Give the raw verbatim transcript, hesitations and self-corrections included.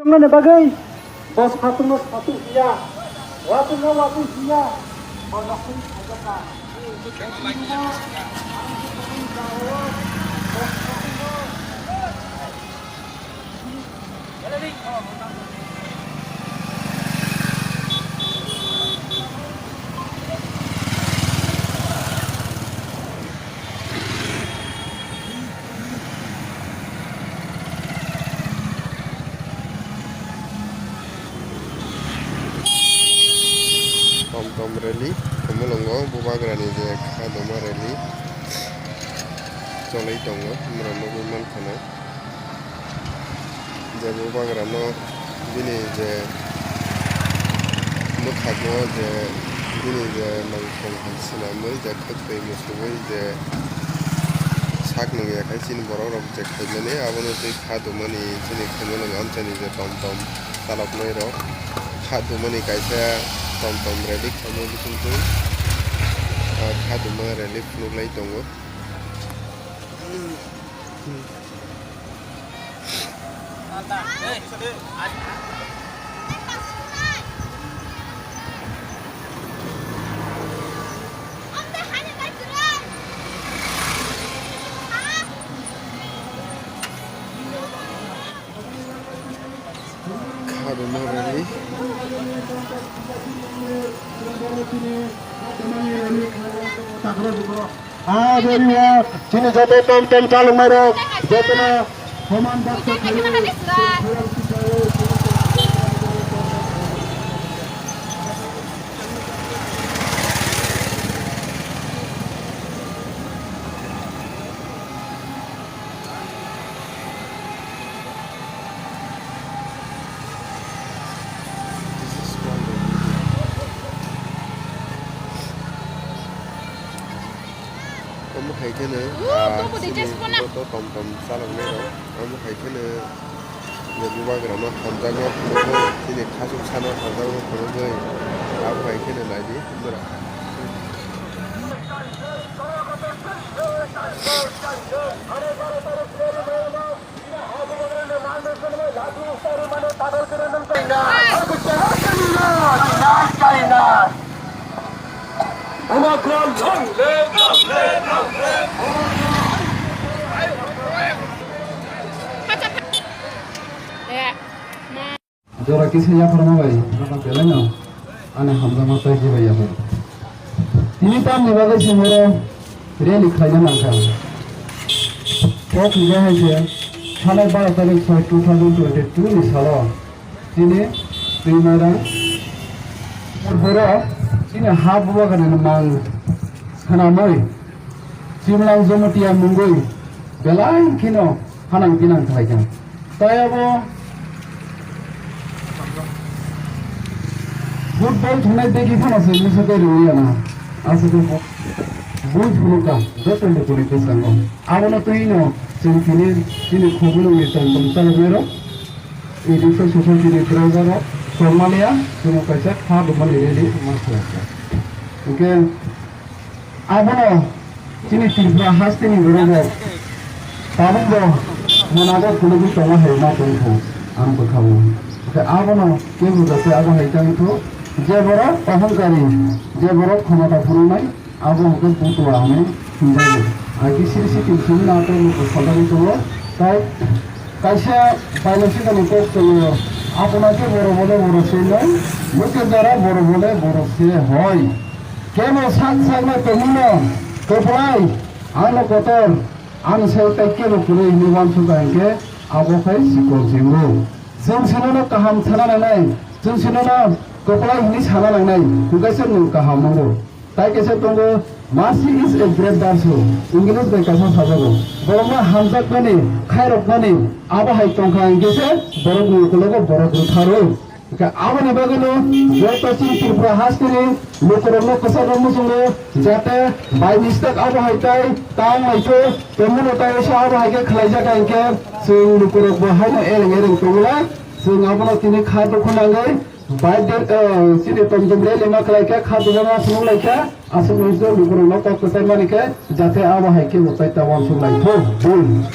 Tongmani bagwi bo satung no satung hiya, watungno watwi hiya, bo nokni sajaka. Tom tom rally, Khumulwngo Bubagrani je Khaduma rally cholwi tongo, norok nugwi mankha na. Je Bubagrano bini je mwkhakno je bini je nongkhong hai swnamwi je khwtwi muchubwi je sak nungya khai chini borok rok je khaimani abono twi kha dumani chini khaimani amchaini je tom tom chaloknai rok kha dumani kaisa tom tom rally khaimani bisingtwi kha duma rally phunuk lai tongo. Kha rwma rwli. Aboni o chini joto tom tom chaloknai rok jotono soman baksa khaio. Omo hai kheno, ah, chini joto tom tom chaloknai rok, omo hai kheno, je bubagrano hamjakma phunuknai, chini khachuk sano hamjakma phunuknai, abo hai kheno naidi, norok. Jora kisa yapharma bai, nono belai no ani hamjakma tei jibai yaphar. Tini tamni bagwi chwng oro rally khlaina nangkha. Kok hwnjak hai se, thanai baro tarik soi two thousand twenty-two ni salo chini twi mairang poro chini ha bubagrani mang swnamwi Chimlang Jamatia mungwi belai kheno hanang pinang khlaikha. Tai abo football thungnai degi phano se misa tei rwya na. Aswk bui phunukha joto lukuni bwskango. Abono twino chwng tini chini khobulwngni tong tong chaloknairok Education Society ni driver rok tongmaliya, chwng kaisa kha dumani rally ma khlaikha. Hwnkhe Abono chini Tripura hasteni borok tabukbo mwnago phunugwi tongo hai ma tongkhu ang bwkhao. Hwnkhe abono kebo jate abo hai tangkhu, je borok ohongkari, je borok khomota phunuknai, abo hwnkhe butua hinwi hinjago. Hai khe siri siri simi na tei muitu salnani tongo. Tai Kaisa biological ni kok tongo, apuna khe boro bole boro se noi, bwkhe jora boro bole boro se hoi. Kebo sak sakno tongwino kwplai, ano kotor, ano sai tai kebo kwrwi hinwi uansukha hinkhe abo khai sikon se wngo. Chwng sinono kaham sana nangnai, chwng sinono kwplai hinwi sana nangnai, hwnkhe se nwng kaham wngo. Tai kaisa tongo, "Mercy is a great virtue," English bai kaisa sajago. Borokno hamjakmani, khairokmani, abo hai tongkha hinkhe se borokni ukulogo borok rwkha rw. Hwnkhe aboni bagwino joto chini Tripura hasteni lukurokno kwcharo muchungo, jate by mistake abo hai tai tang naitho, tongmano tai se abo hai khe khlaijak hinkhe chwng lukurokbo haino ereng ereng tongla, chwng abono tini kha dukhu nangwi. Bai de, eh, chini tom tom rally ma khlai khe kha duma ma phunuk lai khe, aswk nung se lukurok no kok kwchai mani khe, jate abo hai khe bo tai ta uansuk lai thung, bui.